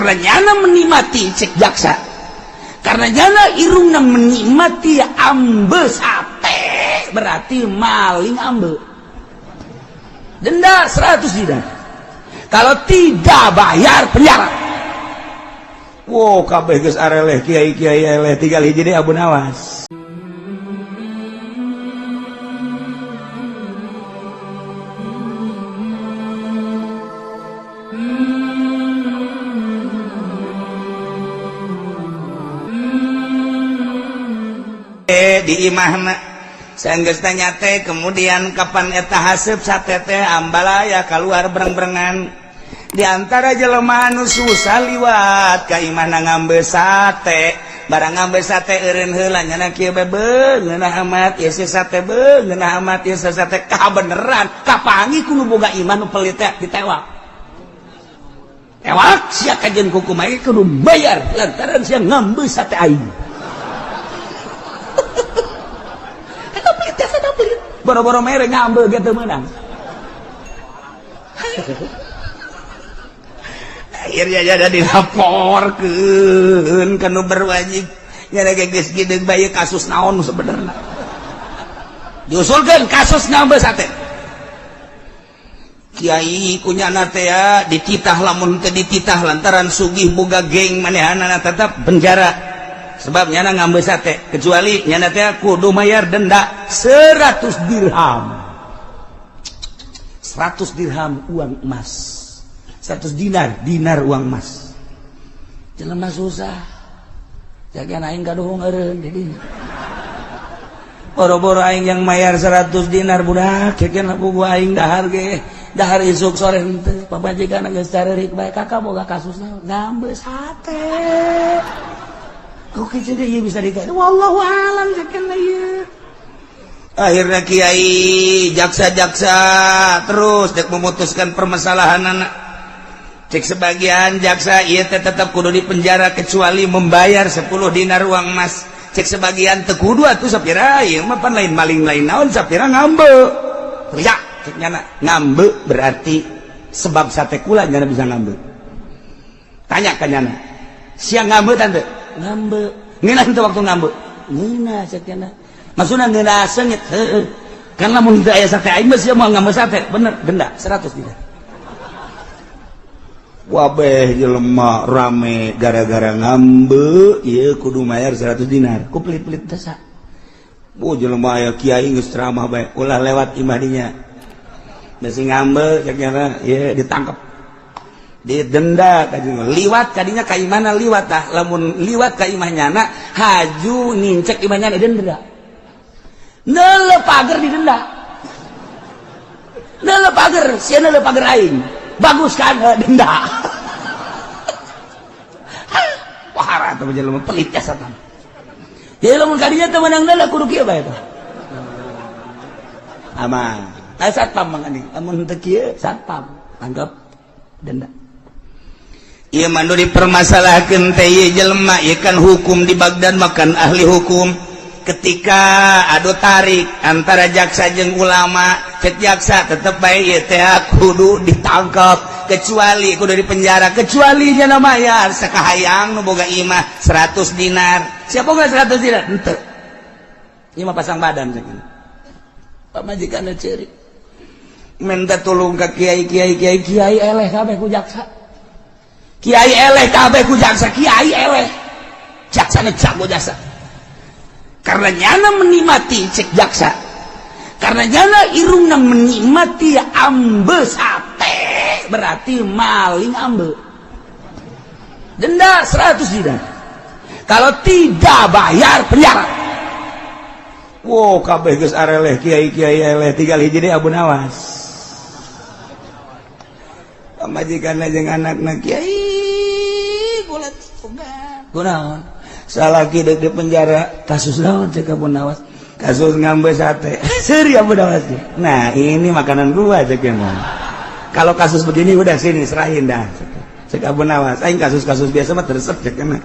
Karena nyana menikmati, cek jaksa, karena nyana irungna menikmati ambe sate, berarti maling ambe. Denda 100 dinar, kalau tidak bayar penjara. Wow, kabeh geus areleh, kiai-kiai eleh, tinggal hiji deui, Abu Nawas. Di imahna sanggeus tanya teh. Kemudian kapan eta haseup sate teh, ambalaya keluar bereng-berengan. Di antara jelema anu susah liwat ka imahna ngambil sate. Barang ngambil sate, eureun heula nyana kieu bae, "Beuh, ngeunah amat ieu si sate, beuh, ngeunah amat ieu si sate." Kabeneran kapanggih ku nu boga imah nu pelit teh, ditewak tewak. "Sia kajeun ku kumaha kudu bayar lantaran sia ngambil sate aing." Eta pelit teh, eta pelit. Boro-boro mere, ngambil gitu menang. Akhirnya jadi dilaporkeun ka nu berwajib. Nyana ge geus geudeung bae, kasus naon sebenarnya diusulkeun kasus ngambil sate. Kiai kunyana teh ya dititah, lamun teu dititah lantaran sugih boga geng manehanana, tetap penjara sebab nyana ngambil sate, kecuali nyana teh kudu mayar denda 100 dirham. 100 dirham uang emas, 100 dinar, dinar uang emas. Jelema susah jaga aing kaduhung eureun di boro-boro aing yang mayar 100 dinar, budak kekeun buku aing dahar ge, dahar isuk sore henteu. Pamajikan geus carerik bae, "Kakak boga kasus naon?" "Ngambil sate." Kok kieu ieu bisa dikair? Wallahu alam sakeun ieu. Akhirnya kiai, jaksa-jaksa terus dek memutuskan permasalahan anak. Cek sebagian jaksa, ieu teh tetap kudu di penjara kecuali membayar 10 dinar uang emas. Cek sebagian, teu kudu atuh, sapira ieu mah pan lain maling, lain naon, sapira ngambe teriak. Cek nyana, ngambe berarti sebab sate kula nyana bisa ngambe. Tanya ka nyana, "Sia ngambe tante?" "Ngambe." "Ngeunah teu waktu ngambe?" "Ngeunah," cek nyana. "Maksudna ngeunah seungit?" "Heeh." "Karena mun teu aya sate aing mah sia moal ngambe sate, bener?" Denda 100 dinar. Wabeh jelema rame gara-gara ngambe ieu kudu mayar 100 dinar ku pelit-pelit desa. Bu, jelema aya kiai geus ceramah bae, ulah lewat imah dinya bisi ngambe, cek nyana ieu ditangkep, didenda. Kadinya liwat kadinya ka imahna, liwat tah. Lamun liwat ka imah nyana, haju nincek imah nyana, denda. Neuleuh pager, didenda. Neuleuh pager, sia neuleuh pager aing, bagus kan? Denda. Wah, atuh jelema pelit ya satan. Jadi lamun kadinya teu meunang neuleuh, kudu kieu bae tah. Aman. Nah, satpam mang ani. Lamun teu kieu satpam anggap denda. Ieu mah nu dipermasalahkeun teh ieu jelema ieu kan hukum di Baghdad, makan ahli hukum. Ketika adu tarik antara jaksa jeung ulama, cek jaksa tetep bae ieu teh kudu ditangkap, kecuali kudu di penjara, kecuali nya mayar sakahayang nu boga imah 100 dinar. Siapa boga 100 dinar? Henteu, ieu mah pasang badan cek pamajikanna ceurik, minta tolong ka kiai kiai kiai kiai eleh kabeh ku jaksa, kiai eleh kabeh ku jaksa, kiai eleh, jaksana jago jasa. Karena nyana menikmati, cek jaksa, karena nyana irungna menikmati ambe sate, berarti maling ambe. Denda 100 dinar, kalau tidak bayar penjara. Wow, kabeh geus areleh, kiai-kiai eleh, tinggal hiji deui, Abu Nawas. Pamajikan jeung anakna, "Kiai kula kunaon salaki dek di penjara." "Kasus naon?" cek Abu Nawas. "Kasus ngambil sate." Seuri Abu Nawas. "Nah, ini makanan gua," cek yang "Kalau kasus begini udah sini serahin dah," cek Abu Nawas. "Aing kasus-kasus biasa mah teresep," cek kena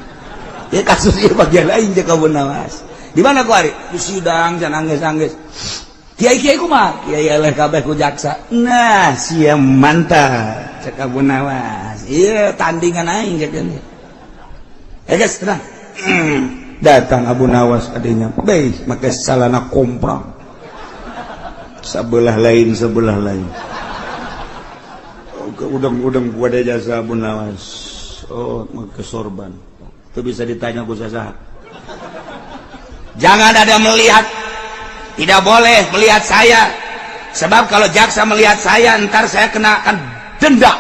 ya. "Kasus ieu bagian lain," cek Abu Nawas. "Di mana ku ari?" "Di sidang." Jangan angges-angges. "Kiai kiai kumaha?" "Kiai eleh kabeh ku jaksa." Nah, sia mantap. Cek Abu Nawas, iya tandingan aing cek ini. Eh guys, tenang. Datang Abu Nawas adanya, baik, make salana komprang. Sebelah lain, sebelah lain. Udang-udang gua ada jasa Abu Nawas. Oh, make sorban. Itu bisa ditanya ku saha. Jangan ada melihat, tidak boleh melihat saya. Sebab kalau jaksa melihat saya, ntar saya kena akan denda.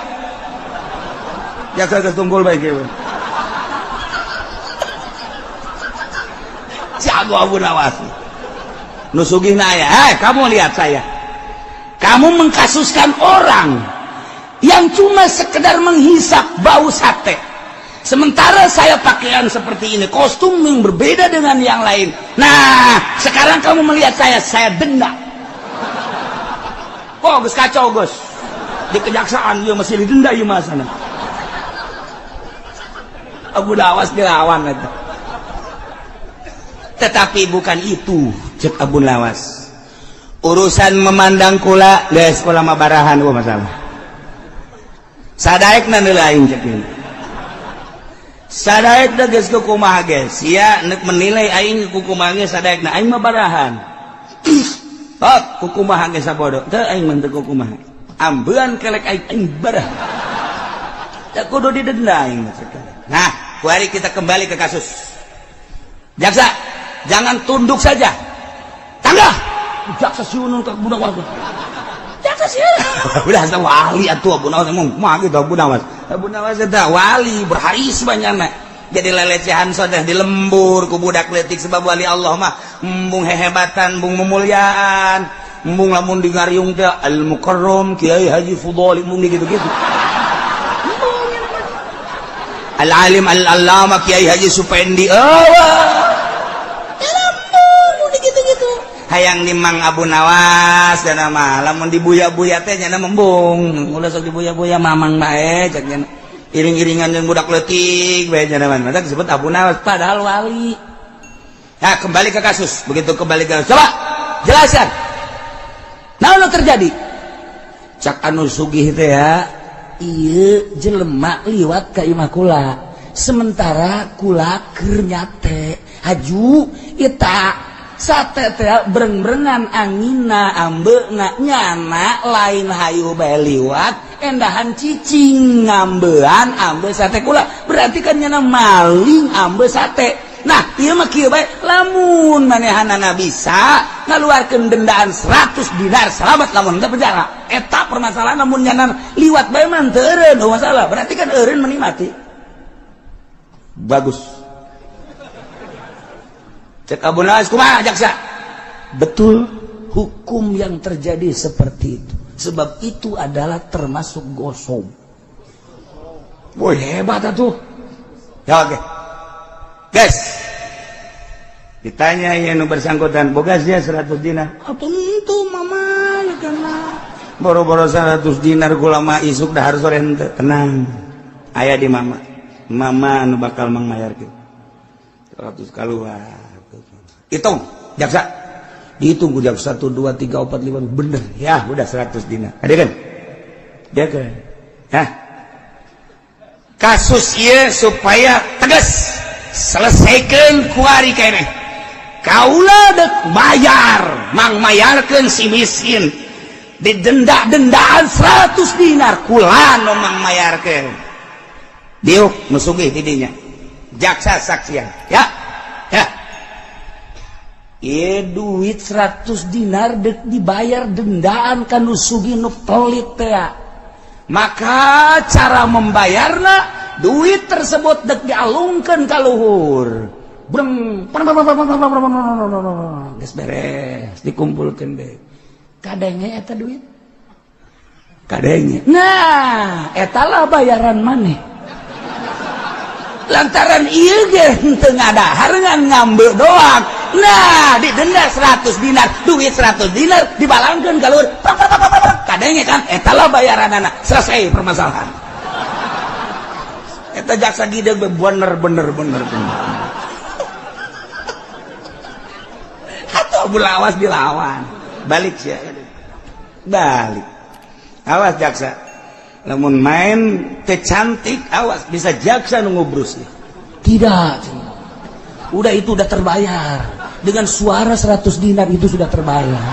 Jaksa ketunggul baik ya. Jago Abu Nawas. Nu sugihna aya, "Eh, kamu lihat saya. Kamu mengkasuskan orang yang cuma sekedar menghisap bau sate. Sementara saya pakaian seperti ini, kostum yang berbeda dengan yang lain. Nah, sekarang kamu melihat saya denda." Oh, geus kacau, geus. Di kejaksaan dia masih didenda ieu mah sana. Abu Nawas dilawan eta. Tetapi bukan itu, cek Abu Nawas. Urusan memandang kula, geus kula mah barahan gua masalah. Sadaekna nilai aing cek ini. Sadaekna geus kumaha ge, sia nek menilai aing kumaha ge sadaekna aing mah barahan. Hop, kukumaha ge sabodo. Teu aing mah teu kukumaha. Ambean kelek aing aing barah. Teu kudu didenda aing mah. Nah, kuari kita kembali ke kasus. Jaksa, jangan tunduk saja. Tangga. Jaksa siunun ka budak warga. Jaksa sieun. Udah asa wali atuh Abu Nawas ngomong kumaha gitu Abu Nawas. Abu Nawas eta wali berharisma nyana. Jadi lelecehan sudah di lembur ku budak leutik sebab wali Allah mah embung hehebatan, embung memuliaan, embung lamun di ngariung teh al mukarram Kiai Haji Fudhali embung gitu-gitu. Al alim al allama Kiai Haji Supendi. Oh. Gitu-gitu. Hayang nimang Abu Nawas dan mah lamun dibuya-buya teh nyana embung. Ulah sok dibuya-buya mamang bae cek nyana. Iring-iringan jeung budak leutik bae nyana mah. Mata disebut Abu Nawas padahal wali. Nah, kembali ke kasus. Begitu kembali ke kasus. Coba jelaskan. Naon nu terjadi? Cak anu sugih teh ya, ieu jelema liwat ka imah kula. Sementara kula keur nyate. Haju eta sate teh breng-brengan anginna ambeuna nyana lain hayu bae liwat endahan cicing ngambean ambe sate kula. Berarti kan nyana maling ambe sate. Nah, ieu mah kieu bae lamun manehanana bisa ngaluarkeun dendaan 100 dinar selamat lamun teu penjara. Eta permasalahan lamun nyana liwat bae mah teu eureun masalah. Berarti kan eureun menikmati. Bagus. Cek Abu Nawas kumaha jaksa? Betul, hukum yang terjadi seperti itu. Sebab itu adalah termasuk ghosob. Woi hebat atuh. Ya oke. Guys. Ditanya ya nu bersangkutan, boga sia 100 dinar. Ah tentu mama ya kana. Boro-boro 100 dinar kula mah isuk dahar sore henteu. Tenang. Aya di mama. Mama nu bakal mangmayarkeun. 100 kaluar. Hitung, jaksa. Dihitung ku jaksa 1 2 3 4 5 bener. Ya, udah 100 dinar. Ada kan? Dia kan? Hah? Kasus ieu supaya tegas selesaikan kuari keneh. Kaula dek bayar, mang mayarkeun si miskin. Didenda-dendaan 100 dinar kula nu mang mayarkeun. Diuk nu sugih di dinya. Jaksa saksian, ya. Ya. Ieu duit 100 dinar dek dibayar dendaan ka nu sugih nu pelit teh. Maka cara membayarna duit tersebut dek dialungkeun ka luhur. Breng, geus beres, dikumpulkeun deui. Kadenge eta duit? Kadenge. Nah, eta lah bayaran maneh. Lantaran ieu ge henteu ngadahar ngan ngambil doang. Nah, didenda 100 dinar, duit 100 dinar dibalangkeun ka luhur. Kadenge kan eta lah bayaranana. Selesai permasalahan. Eta jaksa gide bener bener bener bener. Atau Abu Lawas dilawan. Balik sih. Balik. Awas jaksa. Lamun main teu cantik, awas, bisa jaksa nu ngubrus. Tidak, udah, itu udah terbayar dengan suara 100 dinar, itu sudah terbayar.